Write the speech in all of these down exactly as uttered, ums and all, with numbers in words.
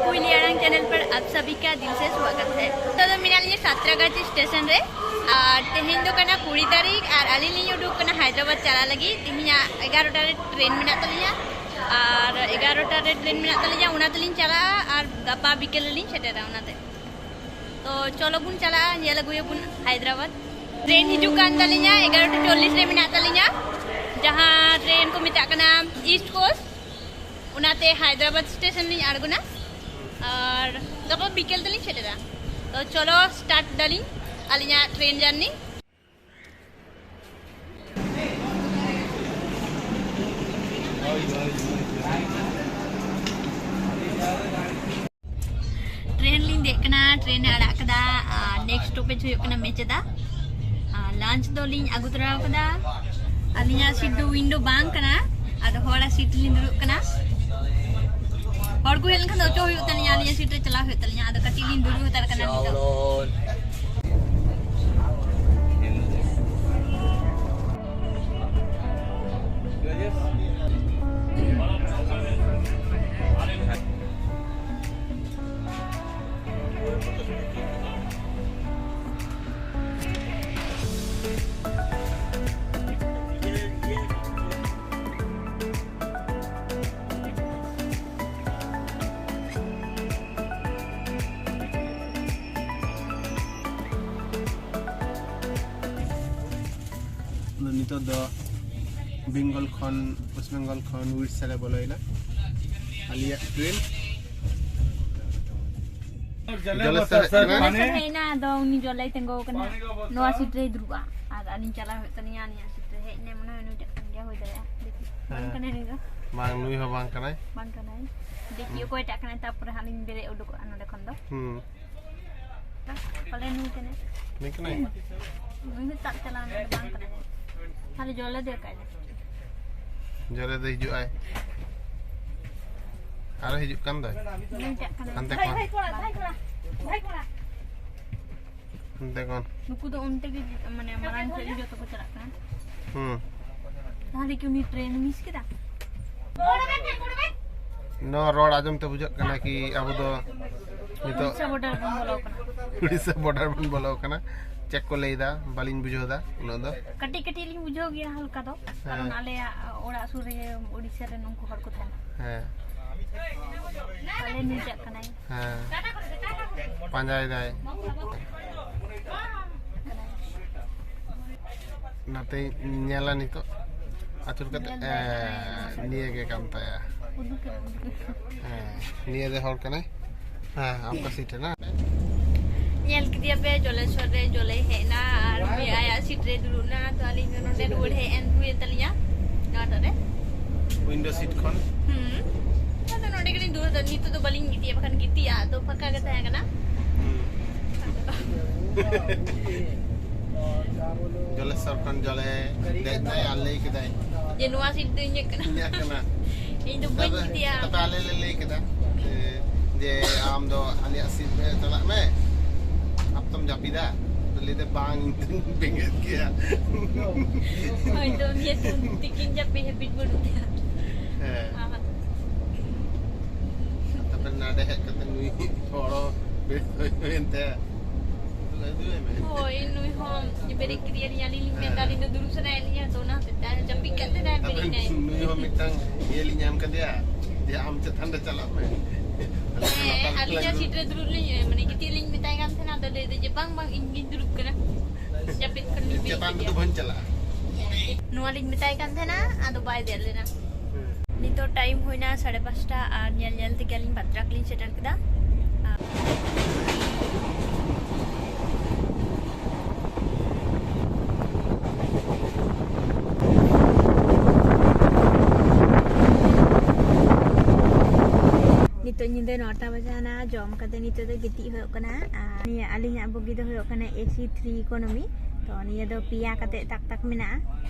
ᱠᱩᱭᱞᱤ ᱟᱲᱟᱝ ᱪᱮᱱᱮᱞ ᱯᱟᱨ ᱟᱯ ᱥᱟᱵᱤ ᱠᱟ ᱫᱤᱞ ᱥᱮ ᱥᱣᱟᱜᱚᱛ ᱦᱮ᱾ ᱱᱤᱛᱚᱜ ᱫᱚ ᱢᱮᱱᱟᱜ ᱞᱤᱧᱟ ᱥᱟᱛᱨᱟᱜᱟᱪᱷᱤ ᱥᱴᱮᱥᱚᱱ ᱨᱮ᱾ ᱟᱨ ᱛᱮᱦᱮᱧ ᱫᱚ ᱠᱟᱱᱟ ᱠᱩᱲᱤ ᱛᱟᱹᱨᱤᱠᱷ ᱟᱨ ᱟᱹᱞᱤᱧ ᱞᱤᱧ ᱩᱰᱩᱠ ᱠᱟᱱᱟ ᱦᱟᱭᱫᱨᱟᱵᱟᱫᱽ ᱪᱟᱞᱟᱜ ᱞᱟᱹᱜᱤᱫ᱾ ᱛᱮᱦᱮᱧᱟᱜ ᱮᱜᱟᱨᱚᱴᱟ ᱨᱮ ᱴᱨᱮᱱ ᱢᱮᱱᱟᱜ ᱛᱟᱹᱞᱤᱧᱟ᱾ ᱟᱨ ᱮᱜᱟᱨᱚᱴᱟ ᱨᱮ ᱴᱨᱮᱱ ᱢᱮᱱᱟᱜ ᱛᱟᱹᱞᱤᱧᱟ, ᱚᱱᱟ ᱛᱮᱞᱤᱧ ᱪᱟᱞᱟᱜᱼᱟ᱾ ᱟᱨ ᱜᱟᱯᱟ ᱵᱤᱠᱮᱞ ᱨᱮᱞᱤᱧ ᱥᱮᱴᱮᱨᱟ ᱚᱱᱟᱛᱮ᱾ ᱛᱚ ᱪᱚᱞᱚ ᱵᱚᱱ ᱪᱟᱞᱟᱜᱼᱟ, ᱧᱮᱞ ᱟᱹᱜᱩᱭᱟᱵᱚᱱ ᱦᱟᱭᱫᱨᱟᱵᱟᱫᱽ᱾ ᱴᱨᱮᱱ ᱦᱤᱡᱩᱜ ᱠᱟᱱ ᱛᱟᱹᱞᱤᱧᱟ, ᱮᱜᱟᱨᱚᱴᱟ ᱪᱚᱞᱞᱤᱥ ᱨᱮ ᱢᱮᱱᱟᱜ ᱛᱟᱹᱞᱤᱧᱟ, ᱡᱟᱦᱟᱸ ᱴᱨᱮᱱ ᱠᱚ ᱢᱮᱛᱟᱜ ᱠᱟᱱᱟ ᱤᱥᱴ ᱠᱳᱥᱴ᱾ ᱚᱱᱟᱛᱮ ᱦᱟᱭᱫᱨᱟᱵᱟᱫᱽ ᱥᱴᱮᱥᱚᱱ ᱞᱤᱧ ᱟᱬᱜᱚᱱᱟ᱾ ᱟᱨ ᱜᱟᱯᱟ ᱵᱤᱠᱮᱞ ᱛᱮᱞᱤᱧ ᱥᱮᱴᱮᱨᱟ᱾ ᱛᱚ ᱪᱚᱞᱚ ᱥᱴᱟᱨᱴ ᱫᱟᱞᱤᱧ ᱟᱹᱞᱤᱧᱟᱜ ᱴᱨᱮᱱ ᱡᱟᱨᱱᱤ᱾ ᱴᱨᱮᱱ ᱞᱤᱧ ᱫᱮᱡ ᱠᱟᱱᱟ, ᱴᱨᱮᱱ ᱮ ᱟᱲᱟᱜ ᱠᱟᱫᱟ᱾ ᱟᱨ ᱱᱮᱠᱥᱴ ᱥᱴᱚᱯᱮᱡᱽ ᱦᱩᱭᱩᱜ ᱠᱟᱱᱟ ᱢᱮᱪᱮᱫᱟ᱾ ᱟᱨ ᱞᱟᱧᱪ ᱫᱚᱞᱤᱧ ᱟᱹᱜᱩ ᱛᱚᱨᱟ ᱟᱠᱟᱫᱟ᱾ ᱟᱹᱞᱤᱧᱟᱜ ᱥᱤᱴ ᱫᱚ ᱩᱭᱤᱱᱰᱳ ᱵᱟᱝ ᱠᱟᱱᱟ, ᱟᱫᱚ ᱦᱚᱲᱟᱜ ᱥᱤᱴ ᱞᱤᱧ ᱫᱩᱲᱩᱵ ᱠᱟᱱᱟ᱾ ᱦᱚᱲ ᱠᱚ ᱦᱮᱡ ᱞᱮᱱᱠᱷᱟᱱ ᱫᱚ ᱚᱪᱚᱜ ᱦᱩᱭᱩᱜ ᱛᱟᱹᱞᱤᱧᱟ, ᱟᱹᱞᱤᱧᱟᱜ ᱥᱤᱴ ᱨᱮ ᱪᱟᱞᱟᱣ ᱦᱩᱭᱩᱜ ᱛᱟᱹᱞᱤᱧᱟ᱾ ᱟᱫᱚ ᱠᱟᱹᱴᱤᱡ ᱞᱤᱧ ᱫᱩᱲᱩᱵ ᱦᱟᱛᱟᱲ ᱠᱟᱱᱟ ᱱᱤᱛᱚᱜ᱾ ᱟᱫᱚ ᱱᱤᱛᱚᱜ ᱫᱚ ᱵᱮᱝᱜᱚᱞ ᱠᱷᱚᱱ, ᱣᱮᱥᱴ ᱵᱮᱝᱜᱚᱞ ᱠᱷᱚᱱ ᱩᱲᱤᱥᱥᱟ ᱞᱮ ᱵᱚᱞᱚᱭᱮᱱᱟ᱾ ᱟᱞᱮᱭᱟᱜ ᱴᱨᱮᱱ ᱡᱚᱞᱮᱥᱚᱨ ᱦᱮᱡ ᱠᱟᱱᱟ᱾ ᱡᱚᱞᱮᱥᱚᱨ ᱦᱮᱡ ᱮᱱᱟ, ᱟᱫᱚ ᱩᱱᱤ ᱡᱚᱞᱮᱭ ᱛᱤᱸᱜᱩ ᱟᱠᱟᱱᱟ, ᱱᱚᱣᱟ ᱥᱤᱴ ᱨᱮᱭ ᱫᱩᱲᱩᱵᱼᱟ ᱟᱨ ᱟᱹᱞᱤᱧ ᱪᱟᱞᱟᱣ ᱦᱩᱭᱩᱜ ᱛᱟᱹᱞᱤᱧᱟ ᱟᱹᱞᱤᱧᱟᱜ ᱥᱤᱴ ᱨᱮ᱾ ᱦᱮᱡ ᱮᱱᱟᱭ, ᱢᱚᱱᱮ ᱦᱚᱭ ᱱᱩᱭ ᱴᱟᱜ ᱠᱟᱱ ᱜᱮᱭᱟ, ᱦᱩᱭ ᱫᱟᱲᱮᱭᱟᱜᱼᱟ᱾ ᱫᱮᱠᱷᱤ, ᱵᱟᱝ ᱦᱮᱸ᱾ ᱠᱟᱱᱟᱭ ᱱᱩᱭ ᱫᱚ᱾ ᱵᱟᱝ, ᱱᱩᱭ ᱦᱚᱸ ᱵᱟᱝ ᱠᱟᱱᱟᱭ᱾ ᱵᱟᱝ ᱠᱟᱱᱟᱭ᱾ ᱫᱮᱠᱷᱤ, ᱦᱩᱸ᱾ ᱚᱠᱚᱭᱴᱟᱜ ᱠᱟᱱᱟᱭ, ᱛᱟᱨᱯᱚᱨᱮ ᱦᱟᱸᱜ ᱞᱤᱧ ᱵᱮᱨᱮᱫ ᱩᱰᱩᱠᱚᱜᱼᱟ ᱱᱚᱸᱰᱮ ᱠᱷᱚᱱ ᱫᱚ᱾ ᱦᱩᱸ᱾ ᱯᱟᱞᱮ ᱱᱩᱭ ᱠᱟᱱᱟᱭ᱾ ᱱᱩᱭ ᱠᱟᱱᱟᱭ? ᱱᱩᱭ ᱦᱚᱸ ᱛᱟᱵ ᱪᱟᱞᱟᱣ ᱮᱱᱟ, ᱵᱟᱝ ᱠᱟᱱᱟᱭ᱾ ᱛᱟᱦᱞᱮ ᱡᱚᱞᱮ ᱫᱚ ᱚᱠᱟᱭ ᱮᱱᱟ? ᱡᱚᱞᱮ ᱫᱚ ᱦᱤᱡᱩᱜ ᱟᱭ᱾ ᱟᱨᱚ ᱦᱤᱡᱩᱜ ᱠᱟᱱ ᱫᱚᱭ᱾ ᱱᱩᱭ ᱪᱟᱜ ᱠᱟᱱᱟᱭ᱾ ᱦᱟᱱᱛᱮ ᱠᱷᱚᱱ᱾ ᱦᱟᱱᱛᱮ ᱠᱷᱚᱱ᱾ ᱱᱩᱠᱩ ᱫᱚ ᱚᱱᱛᱮ ᱜᱮ, ᱢᱟᱱᱮ, ᱢᱟᱲᱟᱝ ᱥᱮᱫ ᱜᱮ ᱡᱚᱛᱚ ᱠᱚ ᱪᱟᱞᱟᱜ ᱠᱟᱱᱟ᱾ ᱦᱩᱸ᱾ ᱛᱟᱦᱞᱮ ᱠᱤ ᱩᱱᱤ ᱴᱨᱮᱱ ᱢᱤᱥ ᱠᱮᱫᱟ? ᱱᱚᱣᱟ ᱨᱚᱲ ᱟᱸᱡᱚᱢ ᱛᱮ ᱵᱩᱡᱷᱟᱹᱜ ᱠᱟᱱᱟ ᱠᱤ ᱟᱵᱚ ᱫᱚ ᱱᱤᱛᱚᱜ ᱩᱲᱤᱥᱥᱟ ᱵᱚᱰᱟᱨ ᱵᱚᱱ ᱵᱚᱞᱚ ᱠᱟᱱᱟ᱾ ᱩᱲᱤᱥᱥᱟ ᱵᱚᱰᱟᱨ ᱵᱚᱱ ᱵᱚᱞᱚ ᱠᱟᱱᱟ᱾ ᱪᱮᱫ ᱠᱚ ᱞᱟᱹᱭ ᱮᱫᱟ ᱵᱟᱹᱞᱤᱧ ᱵᱩᱡᱷᱟᱹᱣ ᱮᱫᱟ ᱩᱱᱟᱹᱜ ᱫᱚ᱾ ᱠᱟᱹᱴᱤᱡ ᱠᱟᱹᱴᱤᱡ ᱞᱤᱧ ᱵᱩᱡᱷᱟᱹᱣ ᱜᱮᱭᱟ ᱦᱟᱞᱠᱟ ᱫᱚ, ᱠᱟᱨᱚᱱ ᱦᱮᱸ᱾ ᱟᱞᱮᱭᱟᱜ ᱚᱲᱟᱜ ᱥᱩᱨ ᱨᱮ ᱩᱲᱤᱥᱥᱟ ᱨᱮᱱ ᱩᱱᱠᱩ ᱦᱚᱲ ᱠᱚ ᱛᱟᱦᱮᱱᱟ᱾ ᱦᱮᱸ᱾ ᱟᱞᱮ ᱱᱩᱭ ᱪᱟᱜ ᱠᱟᱱᱟᱭ᱾ ᱦᱮᱸ᱾ ᱯᱟᱸᱡᱟᱭᱮᱫᱟᱭ᱾ ᱱᱟᱛᱮᱧ ᱧᱮᱞᱟ ᱱᱤᱛᱚᱜ᱾ ᱟᱹᱪᱩᱨ ᱠᱟᱛᱮ, ᱧᱮᱞ ᱫᱟᱭ᱾ ᱮᱸ, ᱱᱤᱭᱟᱹ ᱜᱮ ᱠᱟᱱ ᱛᱟᱭᱟ᱾ ᱩᱫᱩᱜ ᱮ, ᱩᱫᱩᱜ ᱮ᱾ ᱦᱮᱸ, ᱱᱤᱭᱟᱹ ᱫᱚ ᱦᱚᱲ ᱠᱟᱱᱟᱭ᱾ ᱦᱮᱸ, ᱟᱢ ᱠᱟ ᱥᱤᱴ ᱨᱮ ᱱᱟ᱾ ᱧᱮᱞ ᱠᱮᱫᱮᱭᱟ ᱯᱮ, ᱡᱚᱞᱮᱥᱣᱚᱨ ᱨᱮ ᱡᱚᱞᱮ ᱦᱮᱡ ᱮᱱᱟ ᱟᱨ ᱩᱱᱤ ᱟᱭᱟᱜ ᱥᱤᱴ ᱨᱮ ᱫᱩᱲᱩᱵ ᱮᱱᱟ᱾ ᱛᱚ ᱟᱹᱞᱤᱧ ᱫᱚ ᱱᱚᱰᱮ ᱨᱩᱣᱟᱹᱲ ᱦᱮᱡ ᱮᱱ ᱦᱩᱭᱮᱱ ᱛᱟᱹᱞᱤᱧᱟ ᱱᱚᱣᱟᱴᱟᱜ ᱨᱮ᱾ ᱩᱭᱤᱱᱰᱳ ᱥᱤᱴ ᱠᱷᱚᱱ? ᱦᱩᱸ᱾ ᱟᱫᱚ ᱱᱚᱰᱮ ᱜᱮᱞᱤᱧ ᱫᱩᱲᱩᱵ ᱮᱫᱟ᱾ ᱱᱤᱛᱚᱜ ᱫᱚ ᱵᱟᱹᱞᱤᱧ ᱜᱤᱛᱤᱡᱼᱟ, ᱵᱟᱠᱷᱟᱱ ᱜᱤᱛᱤᱡᱼᱟ, ᱟᱫᱚ ᱯᱷᱟᱸᱠᱟ ᱜᱮ ᱛᱟᱦᱮᱸ ᱠᱟᱱᱟ᱾ ᱦᱩᱸ᱾ ᱡᱚᱞᱮᱥᱚᱨ ᱠᱷᱚᱱ ᱡᱚᱞᱮ ᱫᱮᱡ ᱮᱱᱟᱭ ᱟᱨ ᱞᱟᱹᱭ ᱠᱮᱫᱟᱭ, ᱡᱮ ᱱᱚᱣᱟ ᱥᱤᱴ ᱫᱚ ᱤᱧᱟᱹᱜ ᱠᱟᱱᱟ᱾ ᱤᱧᱟᱹᱜ ᱠᱟᱱᱟ᱾ ᱤᱧ ᱫᱚ ᱵᱟᱹᱧ ᱛᱚᱵᱮ, ᱜᱤᱛᱤᱡᱼᱟ᱾ ᱛᱚᱵᱮ ᱟᱞᱮ ᱞᱮ ᱞᱟᱹᱭ ᱠᱮᱫᱟ, ᱡᱮ, ᱡᱮ ᱟᱢ ᱫᱚ ᱟᱞᱮᱭᱟᱜ ᱥᱤᱴ ᱨᱮ ᱪᱟᱞᱟᱜ ᱢᱮ, ᱟᱯ ᱛᱚᱢ ᱡᱟᱹᱯᱤᱫᱟ᱾ ᱛᱚ ᱞᱟᱹᱭ ᱫᱟᱭ, "ᱵᱟᱝ, ᱤᱧ ᱫᱚᱧ ᱵᱮᱸᱜᱮᱫ ᱜᱮᱭᱟ᱾" ᱦᱳᱭ, ᱛᱚ ᱩᱱᱤᱭᱟᱜ ᱛᱤᱠᱤᱱ ᱡᱟᱹᱯᱤᱫ ᱦᱮᱵᱤᱴ ᱵᱟᱹᱱᱩᱜ ᱛᱟᱭᱟ᱾ ᱦᱮᱸ᱾ ᱟᱦᱟ᱾ ᱛᱟᱯᱚᱨᱮ ᱱᱟᱰᱮ ᱦᱮᱡ ᱠᱟᱛᱮ ᱱᱩᱭ ᱦᱚᱲ ᱦᱚᱸ ᱵᱮᱥ ᱦᱩᱭ ᱦᱩᱭᱮᱱ ᱛᱟᱭᱟ᱾ ᱦᱳᱭ, ᱱᱩᱭ ᱦᱚᱸ ᱵᱮᱨᱮᱫ ᱠᱮᱫᱮᱭᱟᱞᱤᱧ, ᱟᱹᱞᱤᱧ ᱞᱤᱧ ᱢᱮᱱᱫᱟ, ᱦᱮᱸ᱾ ᱟᱹᱞᱤᱧ ᱫᱚ ᱫᱩᱲᱩᱵ ᱥᱟᱱᱟᱭᱮᱫ ᱞᱤᱧᱟ, ᱛᱚ ᱚᱱᱟ ᱦᱚᱛᱮᱡ ᱛᱮ ᱟᱨ ᱡᱟᱹᱯᱤᱫ ᱠᱟᱜ ᱛᱟᱦᱮᱱᱟᱭ, ᱛᱟᱯᱚᱨᱮ ᱵᱮᱨᱮᱫ ᱮᱱᱟᱭ᱾ ᱱᱩᱭ ᱦᱚᱸ ᱢᱤᱫᱴᱟᱝ ᱤᱭᱟᱹ ᱞᱤᱧ ᱧᱟᱢ ᱠᱟᱫᱮᱭᱟ, ᱡᱮ ᱟᱢ ᱪᱮᱛᱟᱱ ᱨᱮ ᱪᱟᱞᱟᱜ ᱢᱮ᱾ ᱦᱮᱸ, ᱞᱟᱛᱟᱨ ᱨᱮ ᱟᱹᱞᱤᱧᱟᱜ ᱫᱩᱲᱩᱵ᱾ ᱥᱤᱴ ᱨᱮ ᱫᱩᱲᱩᱵ ᱞᱤᱧ, ᱢᱟᱱᱮ ᱜᱤᱛᱤᱡ ᱞᱤᱧ ᱢᱮᱛᱟᱭ ᱠᱟᱱ ᱛᱟᱦᱮᱱᱟ, ᱟᱫᱚ ᱞᱟᱹᱭ ᱫᱟ ᱡᱮ, "ᱵᱟᱝ, ᱵᱟᱝ, ᱤᱧ ᱜᱤᱧ ᱫᱩᱲᱩᱵ ᱠᱟᱱᱟ, ᱡᱟᱹᱯᱤᱫ ᱠᱷᱚᱱ ᱞᱤᱧ ᱵᱮᱨᱮᱫ ᱪᱮᱛᱟᱱ ᱨᱮᱫᱚ ᱠᱮᱫᱮᱭᱟ᱾" ᱵᱟᱹᱧ ᱪᱟᱞᱟᱜᱼᱟ᱾ ᱱᱚᱣᱟ ᱞᱤᱧ ᱢᱮᱛᱟᱭ ᱠᱟᱱ ᱛᱟᱦᱮᱱᱟ, ᱟᱫᱚ ᱵᱟᱭ ᱫᱮᱡ ᱞᱮᱱᱟ᱾ ᱦᱮᱸ᱾ ᱱᱤᱛᱚᱜ ᱴᱟᱭᱤᱢ ᱦᱩᱭᱱᱟ ᱥᱟᱲᱮ ᱯᱟᱸᱪᱴᱟ, ᱟᱨ ᱧᱮᱞ ᱧᱮᱞ ᱛᱮᱜᱮ ᱟᱹᱞᱤᱧ ᱵᱟᱛᱨᱟᱠ ᱞᱤᱧ ᱥᱮᱴᱮᱨ ᱠᱮᱫᱟ᱾ ᱱᱤᱛᱚᱜ ᱧᱤᱫᱟᱹ ᱱᱚᱴᱟ ᱵᱟᱡᱟᱣᱱᱟ, ᱡᱚᱢ ᱠᱟᱛᱮ ᱱᱤᱛᱚᱜ ᱫᱚ ᱜᱤᱛᱤᱡ ᱦᱩᱭᱩᱜ ᱠᱟᱱᱟ᱾ ᱟᱨ ᱱᱤᱭᱟᱹ ᱟᱹᱞᱤᱧᱟᱜ ᱵᱚᱜᱤ ᱫᱚ ᱦᱩᱭᱩᱜ ᱠᱟᱱᱟ ᱮᱥᱤ ᱛᱷᱨᱤ ᱤᱠᱳᱱᱚᱢᱤ᱾ ᱛᱚ ᱱᱤᱭᱟᱹ ᱫᱚ ᱯᱮᱭᱟ ᱠᱟᱛᱮ ᱛᱟᱠ ᱛᱟᱠ ᱢᱮᱱᱟᱜᱼᱟ᱾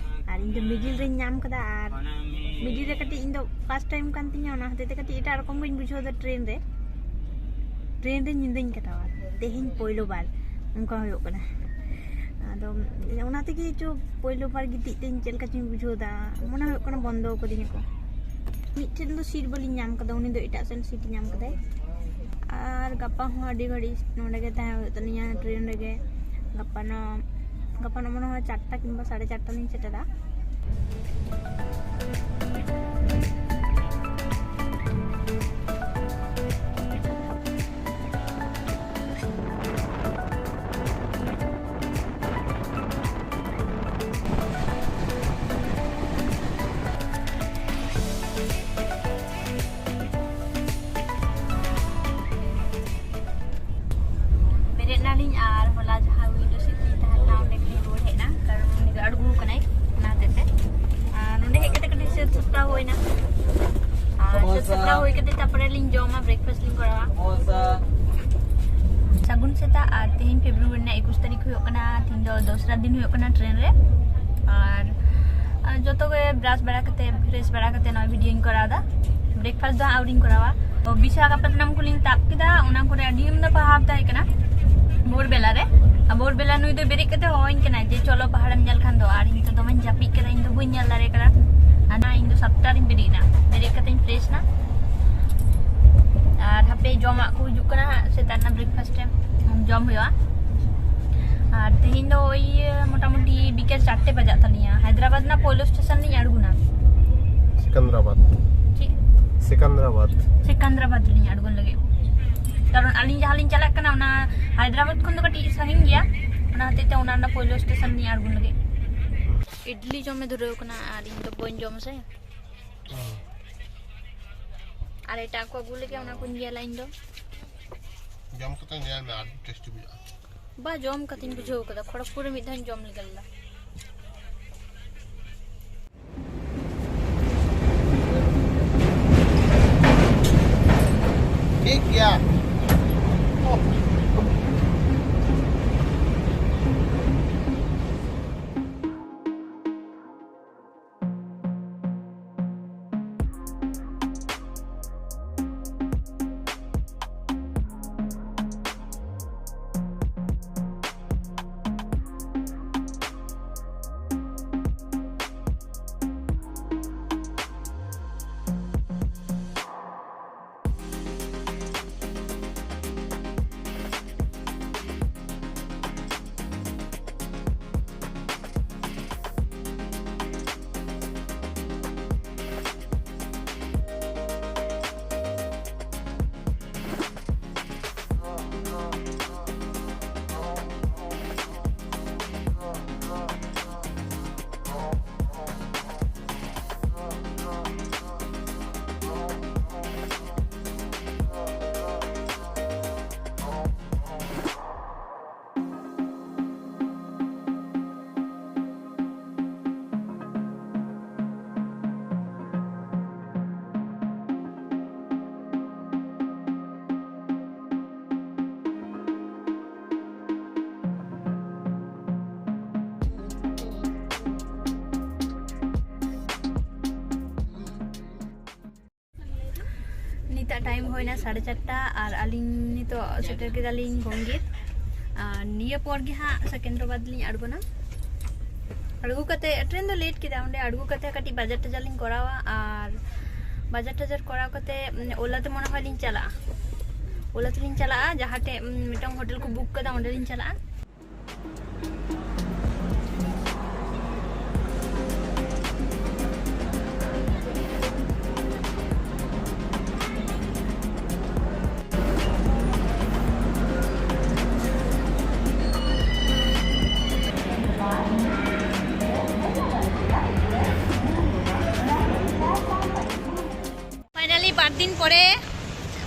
ᱟᱨ ᱤᱧ ᱫᱚ ᱢᱤᱰᱤᱞ ᱨᱤᱧ ᱧᱟᱢ ᱠᱟᱫᱟ᱾ ᱟᱨ ᱢᱤᱰᱤᱞ ᱨᱮ ᱠᱟᱹᱴᱤᱡ, ᱤᱧ ᱫᱚ ᱯᱷᱟᱥᱴ ᱴᱟᱭᱤᱢ ᱠᱟᱱ ᱛᱤᱧᱟ, ᱚᱱᱟ ᱦᱚᱛᱮᱡ ᱛᱮ ᱠᱟᱹᱴᱤᱡ ᱮᱴᱟᱜ ᱨᱚᱠᱚᱢ ᱜᱤᱧ ᱵᱩᱡᱷᱟᱹᱣ ᱮᱫᱟ ᱴᱨᱮᱱ ᱨᱮ᱾ ᱴᱨᱮᱱ ᱨᱮ ᱧᱤᱫᱟᱹᱧ ᱠᱟᱴᱟᱣᱟ ᱛᱮᱦᱮᱧ ᱯᱳᱭᱞᱳ ᱵᱟᱨ, ᱚᱱᱠᱟ ᱦᱩᱭᱩᱜ ᱠᱟᱱᱟ᱾ ᱟᱫᱚ ᱚᱱᱟ ᱛᱮᱜᱮ ᱪᱚ ᱯᱳᱭᱞᱳ ᱵᱟᱨ ᱜᱤᱛᱤᱡ ᱛᱮᱧ ᱪᱮᱫ ᱞᱮᱠᱟ ᱪᱚᱧ ᱵᱩᱡᱷᱟᱹᱣ ᱮᱫᱟ, ᱢᱚᱱᱮ ᱦᱩᱭᱩᱜ ᱠᱟᱱᱟ ᱵᱚᱱᱫᱚ ᱠᱟᱹᱫᱤᱧᱟ ᱠᱚ᱾ ᱢᱤᱫᱴᱷᱮᱱ ᱫᱚ ᱥᱤᱴ ᱵᱟᱹᱞᱤᱧ ᱧᱟᱢ ᱠᱟᱫᱟ, ᱩᱱᱤ ᱫᱚ ᱮᱴᱟᱜ ᱥᱮᱱ ᱥᱤᱴ ᱧᱟᱢ ᱠᱟᱫᱟᱭ᱾ ᱟᱨ ᱜᱟᱯᱟ ᱦᱚᱸ ᱟᱹᱰᱤ ᱜᱷᱟᱹᱲᱤᱡ ᱱᱚᱸᱰᱮ ᱜᱮ ᱛᱟᱦᱮᱸ ᱦᱩᱭᱩᱜ ᱛᱟᱹᱞᱤᱧᱟ, ᱴᱨᱮᱱ ᱨᱮᱜᱮ᱾ ᱜᱟᱯᱟ ᱱᱚ ᱜᱟᱯᱟ ᱱᱚ ᱢᱚᱱᱮ ᱦᱚᱭ ᱪᱟᱨᱴᱟ ᱠᱤᱝᱵᱟ ᱥᱟᱲᱮ ᱪᱟᱨᱴᱟ ᱞᱤᱧ ᱥᱮᱴᱮᱨᱟ᱾ ᱵᱮᱨᱮᱫ ᱱᱟᱞᱤᱧ ᱟᱨ ᱦᱚᱞᱟ ᱡᱟᱦᱟᱸ ᱣᱤᱱᱰᱳ ᱥᱤᱴ ᱞᱤᱧ ᱛᱟᱦᱮᱸ ᱞᱮᱱᱟ, ᱚᱸᱰᱮ ᱜᱮᱞᱤᱧ ᱨᱩᱣᱟᱹᱲ ᱦᱮᱡ ᱮᱱᱟ, ᱠᱟᱨᱚᱱ ᱩᱱᱤ ᱫᱚ ᱟᱬᱜᱚ ᱟᱠᱟᱱᱟᱭ, ᱚᱱᱟ ᱦᱚᱛᱮᱡ ᱛᱮ᱾ ᱟᱨ ᱱᱚᱸᱰᱮ ᱦᱮᱡ ᱠᱟᱛᱮ ᱠᱟᱹᱴᱤᱡ ᱥᱟᱹᱛ ᱥᱟᱯᱲᱟᱣ ᱦᱩᱭᱱᱟ᱾ ᱟᱨ ᱥᱟᱹᱛ ᱥᱟᱯᱲᱟᱣ ᱦᱩᱭ ᱠᱟᱛᱮ ᱛᱟᱨᱯᱚᱨᱮ ᱞᱤᱧ ᱡᱚᱢᱟ, ᱵᱨᱮᱠᱯᱷᱟᱥᱴ ᱞᱤᱧ ᱠᱚᱨᱟᱣᱟ᱾ ᱥᱟᱹᱜᱩᱱ ᱥᱮᱛᱟᱜ᱾ ᱟᱨ ᱛᱮᱦᱮᱧ ᱯᱷᱮᱵᱽᱨᱩᱣᱟᱨᱤ ᱨᱮᱱᱟᱜ ᱮᱠᱩᱥ ᱛᱟᱹᱨᱤᱠᱷ ᱦᱩᱭᱩᱜ ᱠᱟᱱᱟ, ᱛᱮᱦᱮᱧ ᱫᱚ ᱫᱚᱥᱨᱟ ᱫᱤᱱ ᱦᱩᱭᱩᱜ ᱠᱟᱱᱟ ᱴᱨᱮᱱ ᱨᱮ᱾ ᱟᱨ, ᱟᱨ ᱡᱚᱛᱚ ᱜᱮ ᱵᱨᱟᱥ ᱵᱟᱲᱟ ᱠᱟᱛᱮ, ᱯᱷᱨᱮᱥ ᱵᱟᱲᱟ ᱠᱟᱛᱮ ᱱᱚᱜᱼᱚᱭ ᱵᱷᱤᱰᱤᱭᱳᱧ ᱠᱚᱨᱟᱣ ᱮᱫᱟ᱾ ᱵᱨᱮᱠᱯᱷᱟᱥᱴ ᱫᱚ ᱦᱟᱸᱜ ᱟᱹᱣᱨᱤᱧ ᱠᱚᱨᱟᱣᱟ᱾ ᱛᱚ ᱵᱤᱥᱟᱠᱷᱟᱯᱟᱴᱱᱟᱢ ᱠᱷᱚᱱᱤᱧ ᱛᱟᱵ ᱠᱮᱫᱟ, ᱚᱱᱟ ᱠᱚᱨᱮ ᱟᱹᱰᱤ ᱟᱢᱫᱟ ᱯᱟᱦᱟᱲ ᱛᱟᱦᱮᱸ ᱠᱟᱱᱟ ᱵᱷᱳᱨ ᱵᱮᱞᱟ ᱨᱮ᱾ ᱟᱨ ᱵᱷᱳᱨ ᱵᱮᱞᱟ ᱱᱩᱭ ᱫᱚ ᱵᱮᱨᱮᱫ ᱠᱟᱛᱮ ᱦᱚᱦᱚᱧ ᱠᱟᱱᱟᱭ ᱡᱮ, "ᱪᱚᱞᱚ ᱯᱟᱦᱟᱲᱮᱢ ᱧᱮᱞ ᱠᱷᱟᱱ ᱫᱚ", ᱟᱨ ᱤᱧ ᱫᱚ ᱫᱚᱢᱮᱧ ᱡᱟᱹᱯᱤᱫ ᱠᱮᱫᱟ, ᱤᱧ ᱫᱚ ᱵᱟᱹᱧ ᱧᱮᱞ ᱫᱟᱲᱮ ᱠᱟᱫᱟ᱾ ᱟᱨ ᱱᱟ ᱤᱧ ᱫᱚ ᱥᱟᱛᱴᱟ ᱨᱤᱧ ᱵᱮᱨᱮᱫ ᱮᱱᱟ, ᱵᱮᱨᱮᱫ ᱠᱟᱛᱮᱧ ᱯᱷᱨᱮᱥ ᱮᱱᱟ᱾ ᱟᱨ ᱦᱟᱯᱮ ᱡᱚᱢᱟᱜ ᱠᱚ ᱦᱤᱡᱩᱜ ᱠᱟᱱᱟ ᱦᱟᱸᱜ, ᱥᱮᱛᱟᱜ ᱨᱮᱱᱟᱜ ᱵᱨᱮᱠᱯᱷᱟᱥᱴ ᱮ ᱡᱚᱢ ᱦᱩᱭᱩᱜᱼᱟ᱾ ᱟᱨ ᱛᱮᱦᱮᱧ ᱫᱚ ᱳᱭ ᱢᱚᱴᱟᱢᱩᱴᱤ ᱵᱤᱠᱮᱞ ᱪᱟᱨᱴᱮ ᱵᱟᱡᱟᱜ ᱛᱟᱹᱞᱤᱧᱟ᱾ ᱦᱟᱭᱫᱨᱟᱵᱟᱫᱽ ᱨᱮᱱᱟᱜ ᱯᱳᱭᱞᱳ ᱥᱴᱮᱥᱚᱱ ᱞᱤᱧ ᱟᱬᱜᱚᱱᱟ᱾ ᱥᱮᱠᱮᱱᱫᱨᱟᱵᱟᱫᱽ᱾ ᱪᱮᱫ? ᱥᱮᱠᱮᱱᱫᱨᱟᱵᱟᱫᱽ᱾ ᱥᱮᱠᱮᱱᱫᱨᱟᱵᱟᱫᱽ ᱨᱮᱞᱤᱧ ᱟᱬᱜᱚᱱ ᱞᱟᱹᱜᱤᱫ, ᱠᱟᱨᱚᱱ ᱟᱹᱞᱤᱧ ᱡᱟᱦᱟᱸ ᱞᱤᱧ ᱪᱟᱞᱟᱜ ᱠᱟᱱᱟ, ᱚᱱᱟ ᱦᱟᱭᱫᱨᱟᱵᱟᱫᱽ ᱠᱷᱚᱱ ᱫᱚ ᱠᱟᱹᱴᱤᱡ ᱥᱟᱺᱜᱤᱧ ᱜᱮᱭᱟ, ᱚᱱᱟ ᱦᱚᱛᱮᱡ ᱛᱮ ᱚᱱᱟ ᱨᱮᱱᱟᱜ ᱯᱳᱭᱞᱳ ᱥᱴᱮᱥᱚᱱ ᱞᱤᱧ ᱟᱬᱜᱚᱱ ᱞᱟᱹᱜᱤᱫ᱾ ᱤᱰᱞᱤ ᱡᱚᱢᱮ ᱫᱷᱩᱨᱟᱹᱣ ᱠᱟᱱᱟ ᱟᱨ ᱤᱧ ᱫᱚ ᱵᱟᱹᱧ ᱡᱚᱢᱟ ᱥᱮ᱾ ᱦᱩᱸ᱾ ᱟᱨ ᱮᱴᱟᱜ ᱠᱚ ᱟᱹᱜᱩ ᱞᱮᱜᱮ, ᱚᱱᱟ ᱠᱚᱧ ᱧᱮᱞᱟ ᱤᱧ ᱫᱚ᱾ ᱡᱚᱢ ᱠᱟᱛᱮ ᱧᱮᱞ ᱢᱮ, ᱟᱹᱰᱤ ᱴᱮᱥᱴᱤ ᱵᱩᱡᱷᱟᱹᱜᱼᱟ᱾ ᱵᱟ, ᱡᱚᱢ ᱠᱟᱛᱮᱧ ᱵᱩᱡᱷᱟᱹᱣ ᱠᱟᱫᱟ, ᱠᱷᱚᱲᱚᱜᱽᱯᱩᱨ ᱨᱮ ᱢᱤᱫ ᱫᱷᱟᱣ ᱤᱧ ᱡᱚᱢ ᱞᱮᱜᱟ ᱞᱮᱫᱟ᱾ ᱴᱷᱤᱠ ᱜᱮᱭᱟ᱾ ᱱᱤᱛᱚᱜ ᱴᱟᱭᱤᱢ ᱦᱩᱭᱱᱟ ᱥᱟᱲᱮ ᱪᱟᱨᱴᱟ ᱟᱨ ᱟᱹᱞᱤᱧ ᱱᱤᱛᱚᱜ ᱥᱮᱴᱮᱨ ᱠᱮᱫᱟᱞᱤᱧ ᱵᱚᱝᱜᱤᱨ᱾ ᱟᱨ ᱱᱤᱭᱟᱹ ᱯᱚᱨ ᱜᱮ ᱦᱟᱸᱜ ᱥᱮᱠᱮᱱᱫᱨᱟᱵᱟᱫᱽ ᱞᱤᱧ ᱟᱬᱜᱚᱱᱟ᱾ ᱟᱬᱜᱚ ᱠᱟᱛᱮ ᱴᱨᱮᱱ ᱫᱚ ᱞᱮᱴ ᱠᱮᱫᱟ, ᱚᱸᱰᱮ ᱟᱬᱜᱚ ᱠᱟᱛᱮ ᱠᱟᱹᱴᱤᱡ ᱵᱟᱡᱟᱨ ᱴᱟᱡᱟᱨ ᱞᱤᱧ ᱠᱚᱨᱟᱣᱟ ᱟᱨ ᱵᱟᱡᱟᱨ ᱴᱟᱡᱟᱨ ᱠᱚᱨᱟᱣ ᱠᱟᱛᱮ ᱩᱢ, ᱳᱞᱟ ᱛᱮ ᱢᱚᱱᱮ ᱦᱚᱭ ᱞᱤᱧ ᱪᱟᱞᱟᱜᱼᱟ᱾ ᱳᱞᱟ ᱛᱮᱞᱤᱧ ᱪᱟᱞᱟᱜᱼᱟ, ᱡᱟᱦᱟᱸ ᱴᱷᱮᱡ ᱩᱢ, ᱢᱤᱫᱴᱟᱝ ᱦᱳᱴᱮᱞ ᱠᱚ ᱵᱩᱠ ᱠᱟᱫᱟ, ᱚᱸᱰᱮ ᱞᱤᱧ ᱪᱟᱞᱟᱜᱼᱟ᱾ Finally ᱵᱟᱨ ᱫᱤᱱ ᱯᱚᱨᱮ,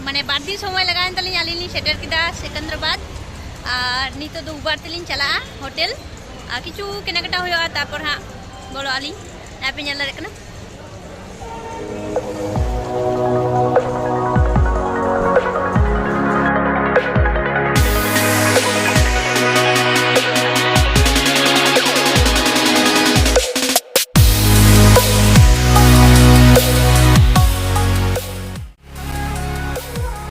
ᱢᱟᱱᱮ ᱵᱟᱨ ᱫᱤᱱ ᱥᱚᱢᱚᱭ ᱞᱟᱜᱟᱣᱮᱱ ᱛᱟᱹᱞᱤᱧᱟ, ᱟᱹᱞᱤᱧ ᱞᱤᱧ ᱥᱮᱴᱮᱨ ᱠᱮᱫᱟ ᱥᱮᱠᱮᱱᱫᱨᱟᱵᱟᱫᱽ᱾ ᱟᱨ ᱱᱤᱛᱚᱜ ᱫᱚ ᱩᱵᱟᱨ ᱛᱮᱞᱤᱧ ᱪᱟᱞᱟᱜᱼᱟ ᱦᱳᱴᱮᱞ, ᱟᱨ ᱠᱤᱪᱷᱩ ᱠᱮᱱᱟᱠᱟᱴᱟ ᱦᱩᱭᱩᱜᱼᱟ, ᱛᱟᱨᱯᱚᱨ ᱦᱟᱸᱜ ᱵᱚᱞᱚᱜ ᱟᱹᱞᱤᱧ᱾ ᱟᱯᱮ ᱧᱮᱞ ᱫᱟᱲᱮᱭᱟᱜ ᱠᱟᱱᱟ᱾